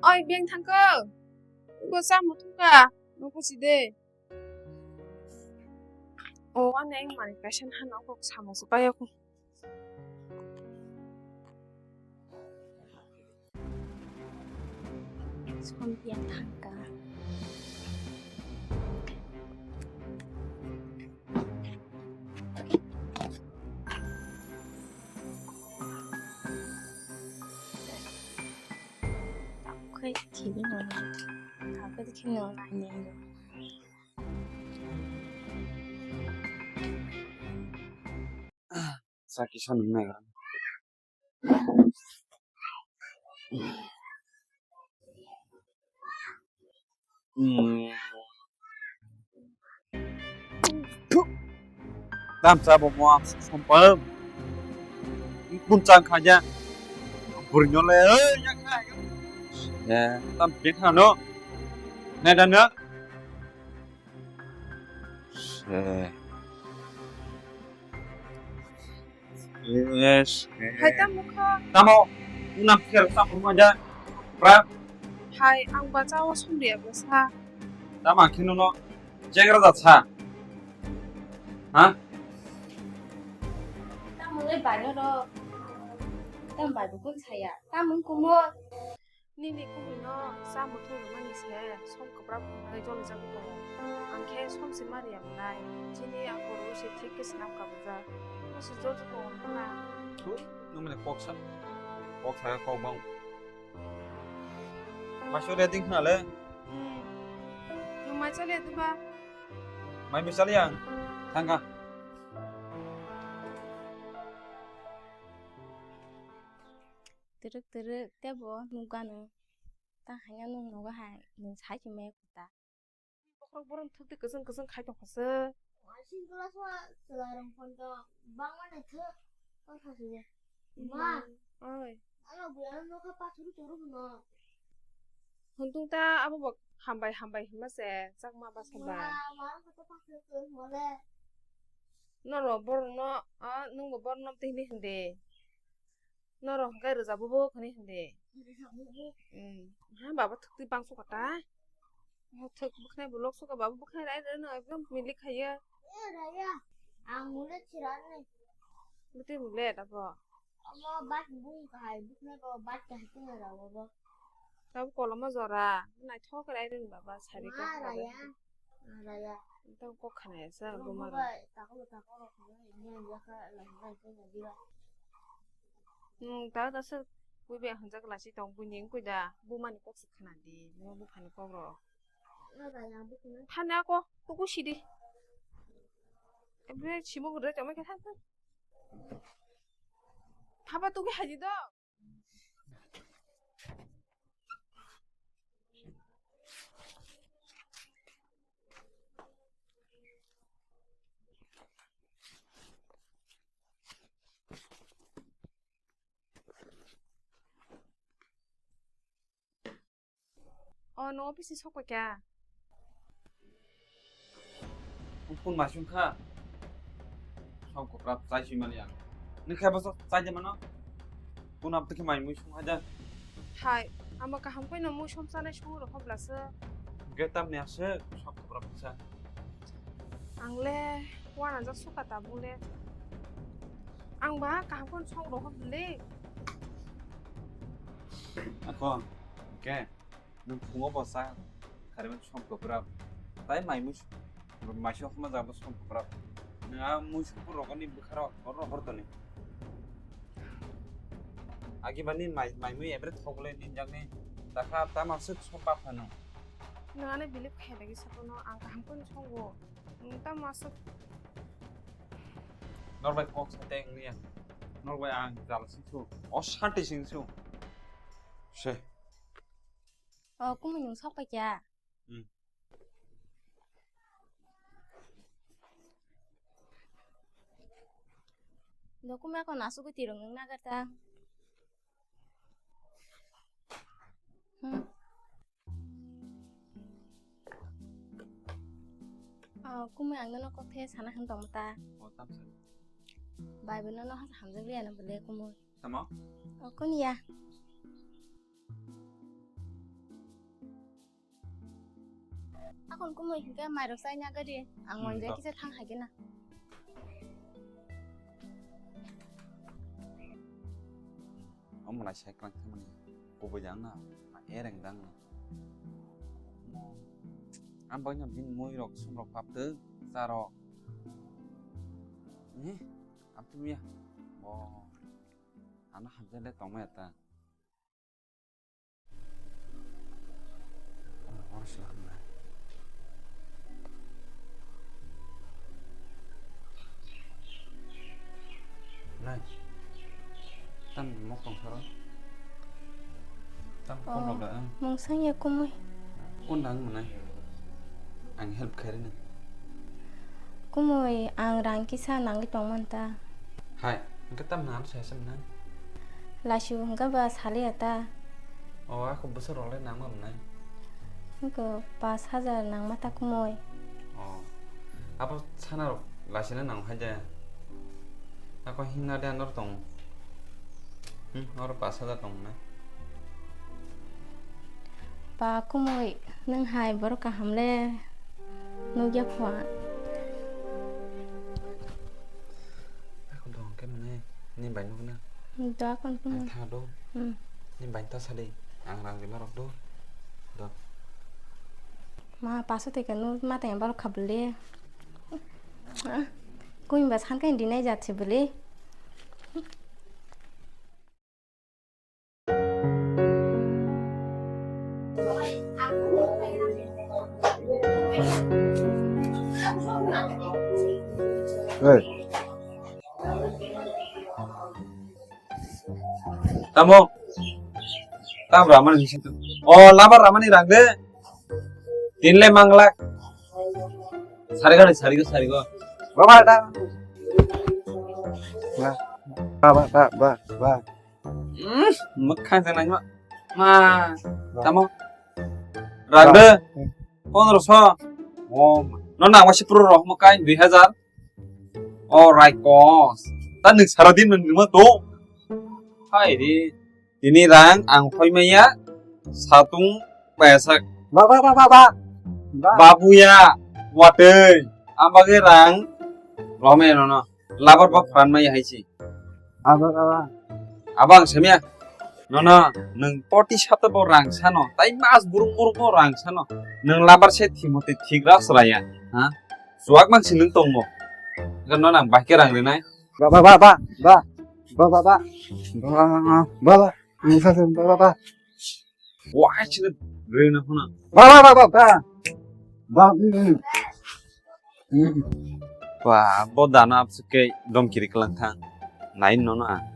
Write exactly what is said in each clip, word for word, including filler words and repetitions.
Oi, beng thangkho. Bo sa muthungka. Nokho si de. O, ane ang mani kaisa hano kok samo se payo ko. Son pian thangka. Takhai thini nang. Takhai thini nang nang. Sakisa nungnai. Hmm. Tam cha bo mo sompam. Kun chang kha ja. Buri no le. Eh, tam pek ha no. Ne dan no. Eh. Yes. Hai tamo kha. Tamo, unam kher tamo ma ja. Pra. Hai ang bacha o sumriya bwsa. Tamo ang khino no chegra da cha. Ha? Tamo le bani ro. Tam bai bu saya. Tamo kumo. Nini kubui no cha muthung rwmani se som kwbra phunai jolijagwi tongo. Ang khe som se ma riya mwnai. Chini ang borok se thik khe swnam kabujak. Bo se joto tongo wngkha. Thuk, nwng mani kok sa. Kok sa kok bang. Maso ready khna le. Hmm. Nwng mai chale duba. Mai mi chale ang. Thangka. Twrwk twrwk tebo nukgano. Ta hanya nung nogo hai nung sai chumai kota. Bokhorok borom thuk de kwchwng kwchwng khai tong khaswk. Singkla sa chwla rong phon to bangma naithok tong khaswk. Ma. Oi. Ano buya no kha pathuru toru no. Huntung ta abo bo hambai hambai hima se chakma ba sabai. Ma, ma ko to pathuru toru mole. Norok borok no, a, nwng bo borok no tini hindi. Norok hwnkhe rwchapbo bo khani hindi. Rwchapbo bo. Hmm. Ha, baba thwktwi bangso kata. Thwk bwkhnai bo lok suka baba bwkhnai rai rwno ekdom milik khaiya. E, raya. Ang mule chirani. Bwtwi mule tabo. Amo bat bung kahai bwkhnai bo bat kahai tini rawo bo. Tabo koloma jora. Naithok rai rwno baba sari ka. Ma raya. Ma raya. Tabo kok khana ya sa bo ma. Takolo takolo khana ya ya ka la ya ka ya. Hmm, ta ta se bui be hanjak lasi tong bui ning kui da bu mani kok se khana di no bu phani kok ro. Thani ako tuku sidi. Ebre simo gudre chama ke than than. Thaba tuku haji do. O, no office ni sok paikha. Kun masung kha? Som kopra chai sui mani ang. Ni khe bo chai de mano? Kun ab tiki mai mui sung haja. Hai, ama kaham koi no mui som chanai sung ro hobla se. Ge tam ni ase som kopra pisa. Ang le wana jak suka ta bung le. Ang ba kaham koi song ro hobla le. Ako, ke. Nwng phungo bo cha kharwi mani som kwprap. Tai mai mui maising hokma jagbo som kwprap. Nwng a mui sopor rokni bwkha rok hor hor toni. Agi bani mai mai mui ebre thok le ninjakni takha tama swk som pa phano. Nwng ani believe khe lagi sakono ang kaham khe songo. Nwng tamo aswk. Norbai kok sa teng niya. Norbai ang jal sing su. O santi sing su. Se. O, kumui nwng sok paikha? Hmm. Dokumya ko nasu ko tirong nwng nagar ta. Hmm. O, kumui ang nono kok the sana hwn tong ta. O, tamsa. Bai bo nono hamjak liya na bole kumui. Tamo? O, kuni ya. Akon kumui hingke mairok chai nagari. Ang Hmm, monjai to. kisa thang hai gena. Omo naisai kwrwng thangmani kubui jang na, ma ereng dang na. Ang bagwi no bini mui rok sum rok pap twi cha rok. Ni, am tu ya. Bo. Ano hamjale tongma ya ta. Oro se hamnai. Nai. Tam mok tong soro. Tam Oh, kom rok da ang. Mungsang ya kumui. Kun dang manai. Ang help khairi na. Kumui, ang rang kisa nangwi tongmani ta. Hai, hwnkhe tamni ano sai se mwnai? Lasu hwnkhe ba saliya ta. O, ako bwswk rok le nangma mwnai? Hwnkhe pash hajar nangma ta kumui. O, abo sana rok lasu le nang hai de. Ako himna de anor tong. Hmm, oro pash hajar tong mwnai. Ba kumui, nwng hai borok kaham le nukya pho ang. Ako dong khe mwnai, ni bai nukna. Do akon kumui. Ang tha do. Hmm. Ni bai ta sadi, ang rang rima rok do. Do. Ma paso te kanu ma teng borok kha bwle. Kumui ba san kai dinai jat se bwle. Hey. Tamo? Tam ramani hisi tu. Oh, labar ramani rang de. Tinle manglak. Sarigo ni, sarigo, sarigo. Baba da. Ba, ba, ba, ba, ba. Hmm, mwkhang se naima. Ma, tamo. Rang de. Pondroso. Oh, no na wasi pro roh makai dui hajar. Oh, raikos. Ta nwng sara din nwng numa to. Hai de. Tini rang ang phoi maya. Satung paisa. Ba, ba, ba, ba, ba. Ba. Babuya. Watoi. Ambage rang. Lome no no. Labar ba pran maya hai si. Aba, aba. Aba ang samya. Nono, nwng poti sato bo rang sano, tai mas burung burung bo rang sano. Nwng labar se thimo tei thik ras raya, ha? Chuak mang si nwng tongmo. Ga nono ang bahai khe rang rinai. Ba, ba, ba, ba, ba. Ba, ba, ba. Ba, ba, ba, ba. Nwng sa se, ba, ba, ba. Wai chini rina huna. Ba, ba, ba, ba, ba. Ba, mm, mm. Mm. Ba, bo dana apsu ke dom kiri kelang thang. Nain nono ang.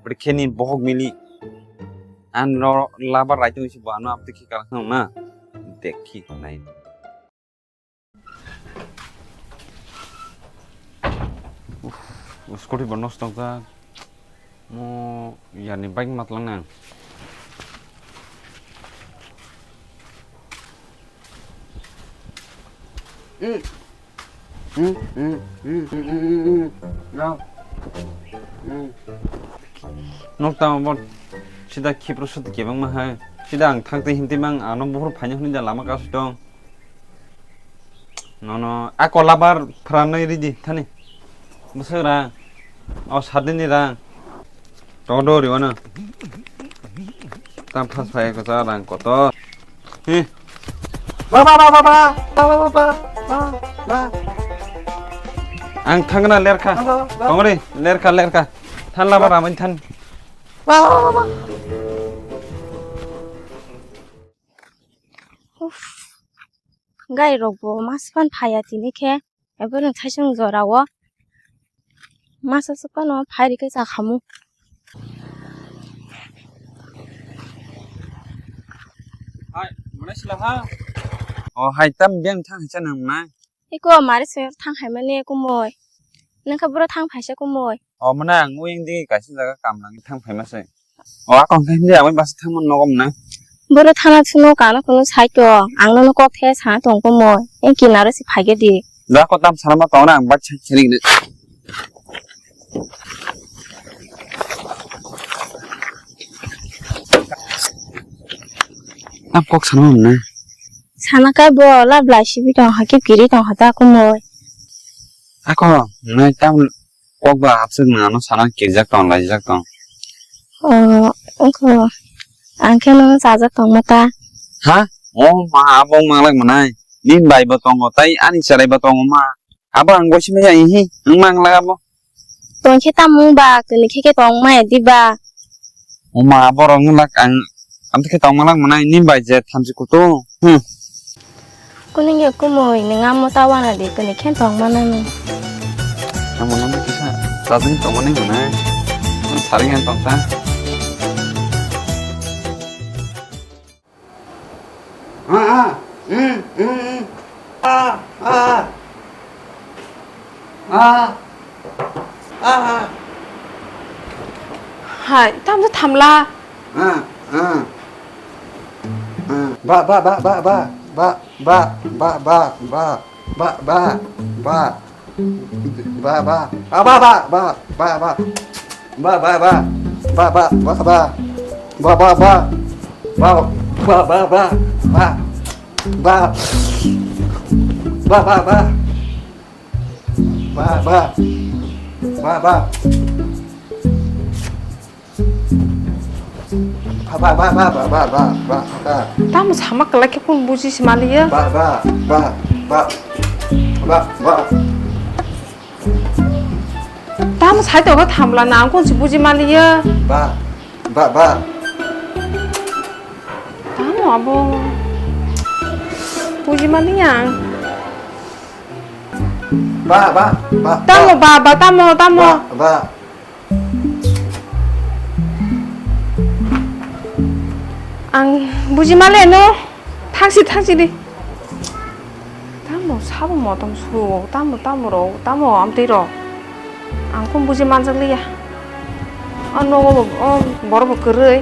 Beri khe ni bohok mili. An no labar rai tong si bo ano apte ki kelang thang na. Dekhi nain. Uff, scooty bo nosto wngjak. Mo yani bike matlang nang. Mm. Mm, mm, mm. No. Mm. Nok tamo bon. Sida khipro sut kebang ma hai. Sida ang thang tei himti mang ano buhur phaino hwnwi da lama kasu tong. Nono, a kola bar pranai ridi thani. Bwswk rang. O sadini rang. Todo riwano. Tam phas phai ko cha rang kotor. He. Ba, ba, ba, ba, ba. Ba, ba, ba, ba. Ba, ba. Ang thangna lerkha. Ba, ba, ba. Tongri, lerkha, lerkha. Than laba ramani than. Ba, ba, ba, ba. Uff. Gai rok bo mas pan phaya tini khe. Ebo rwng thaisung jora o. Masa se phano phai rikhe cha khamu. Hai, mane sila ha. O hai tam beng thang cha nang na. Iko mari se thang hai mane kumoi. Nang kha bro thang phai se kumoi. O mane ang uyang di kaisa jaga kam nang thang phai ma se. O akon khe hindi amai basa thangmani nogo mwnai. Boro thana chwngno kano kunu sai to, ang nono kok the sana tong komo, eng kinaro se phai di. Da ko tam sana ma tong na ang bat chari ni. Tam kok sana mwnai. Sana kai bo la blai sibi tong ha, kip kiri tong ha ta kumui. Ako, nai tam kok ba hapsuk nang ano sana kirjak tong, laijak tong. O, ongko. Ang khe no chajak tong ma ta. Ha? O ma, abo manglak manai. Nin bai bo tongo, tai ani chalai bo tongo ma. Abo ang gosi maya ihi, ang manglak abo. Tong khe tamo wng ba, kwnwi khe khe tong maya di ba? Oma, borok wng lak ang, amtwi khe tong malak mwnai, ni bai je thamchi kutung. Hmm. Kuni nge kumui, nwng amo ta wana di, kwnwi khe tong mana nw. Amo nang kisa, chajwng tong mani mwnai. Ang saring ang tong ta. Ah, ah. Mm, mm, mm. Ah, ah. Ah. Ah. Hai, tam da thamla. Ah, ah. Ah. Ba, ba, ba, ba, ba. Ba, ba, ba, ba, ba. Ba, ba, ba. Ba, ba. Ah, ba, ba, ba, ba, ba. Ba, ba, ba. Ba, ba, ba, ba. Ba, ba, ba. Ba, ba, ba, ba. Ba. Ba. Ba, ba, ba. Ba, ba. Ba, ba. Ba, ba, ba. Tamo sama kwlai khe phone buji se maliya. Ba, ba, ba, ba, ba, ba, ba. Tamo sai tongo thamla na, ang kunsi buji maliya. Ba, ba, ba. Tamo abo buji maliya ang. Ba, ba, ba, tamo ba. Ba, ba, tamo, tamo. Ba, ba. Ang buji male no, thangsi, thangsi di. Tamo sabo motom su, tamo, tamo ro, tamo amtwi ro. Ang kung buji manjak liya. O nogo bo, o borok bo kwrwi.